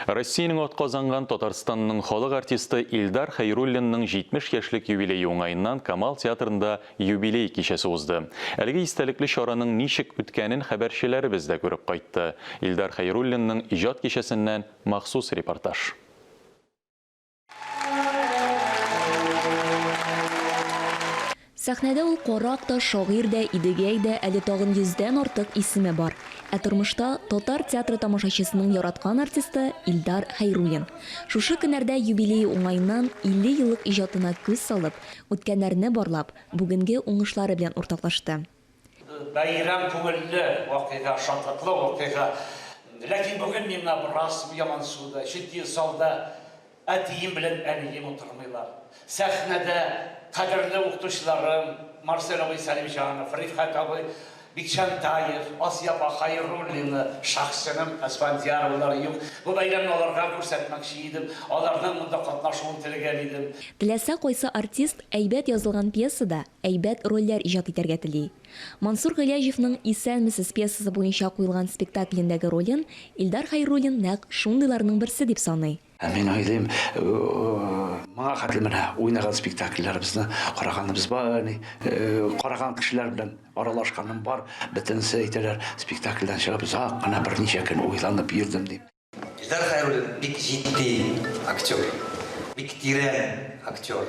Россиянең атказанган Татарстанның халык артисты Илдар Хәйруллинның 70 яшьлек юбилее уңаеннан Камал театрында юбилей кичәсе узды. Әлеге истәлекле чараның ничек үткәнен хәбәрчеләребез дә күреп кайтты. Илдар Хәйруллинның иҗат кичәсеннән махсус репортаж. Сәхнәдә ул карак та, шагыйрь дә, Идегәй дә, әле тагын йөздән артык исеме бар. Ә тормышта татар театры тамашачысының яраткан артисты Илдар Хәйруллин. Шушы көннәрдә юбилее уңаеннан 50 еллык иҗатына күз салып, үткәннәрне барлап, бүгенге уңышлары белән уртаклашты. Бәйрәм күңелле вакыйга, шатлыклы вакыйга. Ләкин бүген миңа бераз ямансу да, чөнки залда әтием белән әнием утырмыйлар. Сәхнәдә кадерле укытучыларым Марсель абый Сәлимҗанов, Рифхәт абый Бикчәнтаев, Асия апа Хәйруллина, Шәхсәнәм Әсфәндияровалар юк. Бу бәйрәмне аларга күрсәтмәкче идем, аларның монда катнашуын теләгән идем. Теләсә кайсы артист әйбәт язылган пьесада әйбәт рольләр иҗат итәргә тели. Мансур Гыйләҗевның Исәнмесез пьесасы буенча куелган спектаклендәге ролен Илдар Хәйруллин нәкъ шундыйларның берсе дип саный. Ә мин уйлыйм, моңа хәтле менә уйнаган спектакльләребезне караганыбыз бар, ни, караган кешеләр белән аралашканым бар, бөтенесе әйтәләр, спектакльдән чыгып озак кына берничә көн уйланып йөрдем, дип. Илдар Хәйруллин бик җитди актер, бик тирән актер.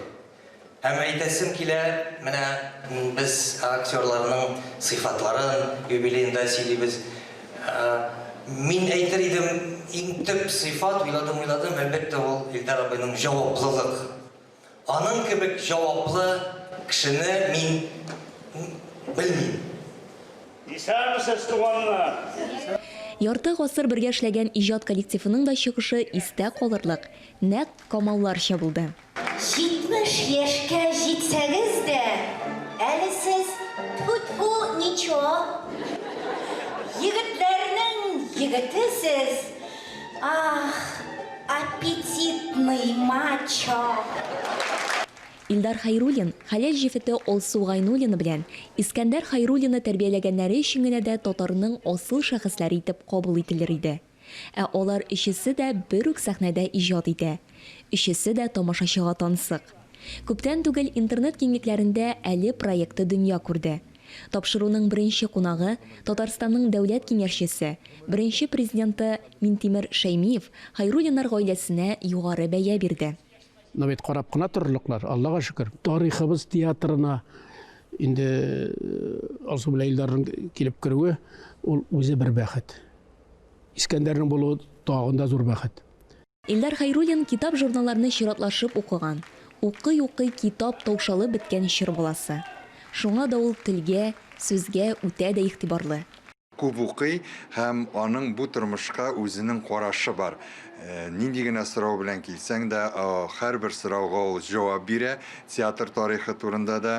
Һәм әйтәсем килә, менә без актерларның сыйфатларын юбилеенда сөйлибез. Мин әйтер идем, иң төп сыйфат, уйладым-уйладым, әлбәттә, ул Илдар абыйның җаваплылык. Аның кебек җаваплы кешене мин белмим. Исәнмесез, туганнар! Ярты гасыр бергә эшләгән иҗат коллективының да чыгышы истә калырлык, нәкъ Камалларча булды. 70 яшькә җитсәгез дә, әле сез тфү-тфү ничо. Егетләрнең егете сез, ах, аппетитный мачо. Илдар Хәйруллин хәләл җефете Алсу Гайнуллина белән Искәндәр Хәйруллинны тәрбияләгәннәре өчен генә дә татарның асыл шәхесләре итеп кабул ителер иде. Ә алар өчесе дә бер үк сәхнәдә иҗат итә. Өчесе дә тамашачыга тансык. Күптән түгел интернет киңлекләрендә Әле проекты дөнья күрде. Тапшыруның беренче кунагы, Татарстанның Дәүләт Киңәшчесе, беренче Президенты Минтимер Шәймиев Хәйруллиннар гаиләсенә югары бәя бирде. Менә бит карап кына торырлыклар, Аллага шөкер. Тарихыбыз театрына инде Алсу белән Илдарның килеп керүе, ул үзе бер бәхет. Искәндәрнең булуы тагын да зур бәхет. Илдар Хәйруллин китап-журналларны чиратлашып укыган, укый-укый китап таушалып беткән чор баласы. Шуңа да ул телгә, сүзгә үтә дә игътибарлы. Күп укый һәм аның бу тормышка үзенең карашы бар. Нинди генә сорау белән килсәң дә, һәрбер сорауга ул җавап бирә. Театр тарихы турында да,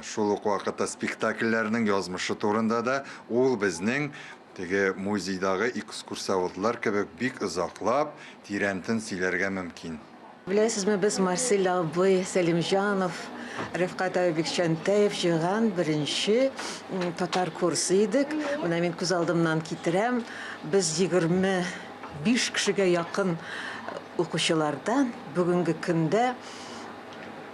шул ук вакытта спектакльләрнең язмышы турында да ул безнең теге музейдагы экскурсоводлар кебек бик озаклап, тирәнтен сөйләргә мөмкин. Беләсезме, без Марсель абый Сәлимҗанов, Рәфкать абый Бикчәнтәев җыйган беренче татар курсы идек. Менә мин күз алдымнан китерәм, без 25 кешегә якын укучылардан бүгенге көндә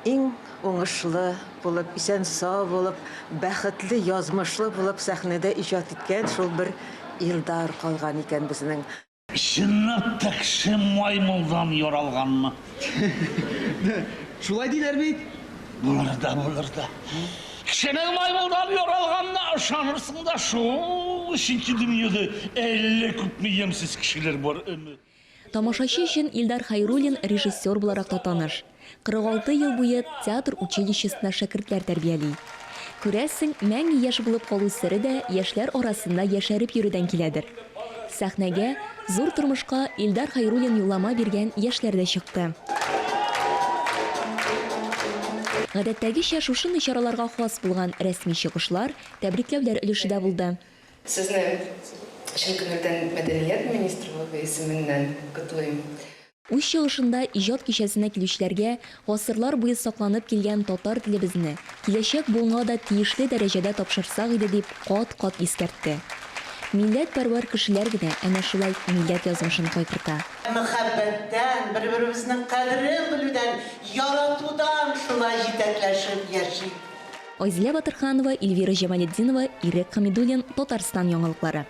иң уңышлы булып, исән-сау булып, бәхетле язмышлы булып сәхнәдә иҗат иткән шул бер Илдар калган икән безнең. Чынлап та кеше маймылдан яралганмы? Шулай диләр бит. Булыр да, булыр да. Кешенең маймылдан яралганына ышанырсың да шул, чөнки дөньяда әллә күпме ямьсез кешеләр бар, әмма. Тамашачы өчен Илдар Хәйруллин режиссер буларак та таныш. 46 ел буе театр училищесында шәкертләр тәрбияли. Күрәсең, мәңге яшь булып калу сере дә яшьләр арасында яшәреп йөрүдән киләдер. Сәхнәгә, зур тормышка Илдар Хәйруллин юллама биргән яшьләр дә чыкты. Гадәттәгечә, шушындый чараларга хас булган рәсми чыгышлар, тәбрикләүләр өлеше дә булды. Сезне чын күңелдән Мәдәният министрлыгы исеменнән котлыйм. Үз чыгышында иҗат кичәсенә килүчеләргә гасырлар буе сакланып килгән татар телебезне киләчәк буынга да тиешле дәрәҗәдә тапшырсак иде дип кат-кат искәртте. Милләтпәрвәр кешеләр генә әнә шулай милләт язмышын кайгырта. Мәхәббәттән, бер-беребезнең кадерен белүдән, яратудан шулай җитәкләшеп яшик. Айзилә Батырханова, Эльвира Җамалетдинова, Ирек Хәмидуллин, Татарстан яңалыклары.